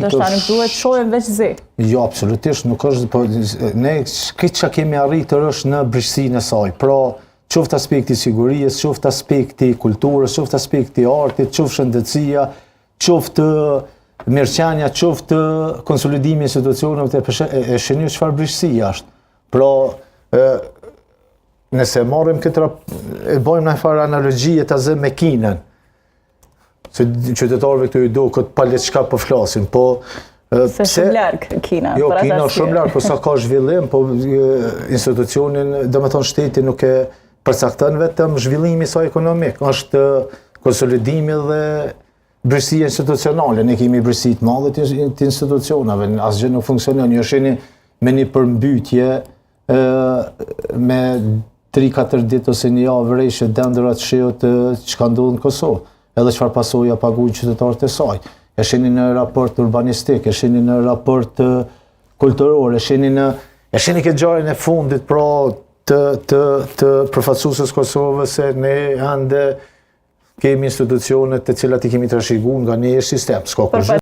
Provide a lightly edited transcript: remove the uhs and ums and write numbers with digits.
Ndoshta nuk duhet shohim veç zi. Jo, absolutisht nuk është, po ne këtë që kemi arritur është në brishësinë e saj. Pra, qoftë aspekti i sigurisë, qoftë aspekti i kulturës, qoftë aspekti i artit, qoftë shëndetësia, qoftë mirëqenia, qoftë konsolidimi i institucioneve të e, e shihni çfarë brishësia është. Pra, e, nëse marrim këtë e bojmë një farë analogjie ta zëmë me Kinën, Se qytetarëve këtu i duket pale çka po flasin, po Se shumë larg Kina. Jo, Kina është shumë larg, po sa ka zhvillim, po institucionin, domethonë shteti nuk e përcakton vetëm zhvillimi i saj ekonomik, është konsolidimi dhe brishësia institucionale. Ne kemi brishësi të madhe të institucioneve, asgjë nuk funksionon. Ju shihni me një përmbytje me 3-4 ditë ose një javë reshje dendura të shiut çka ndodh në Kosovë, edhe çfarë pasoja paguajnë qytetarët e saj. E shihni në raport urbanistik, e shihni në raport kulturor, e shihni në e shihni këtë ngjarjen e fundit pra të të të përfaqësueses Kosovës se ne ende kemi institucione të cilat i kemi trashëguar nga një sistem, s'ka kurrgjë.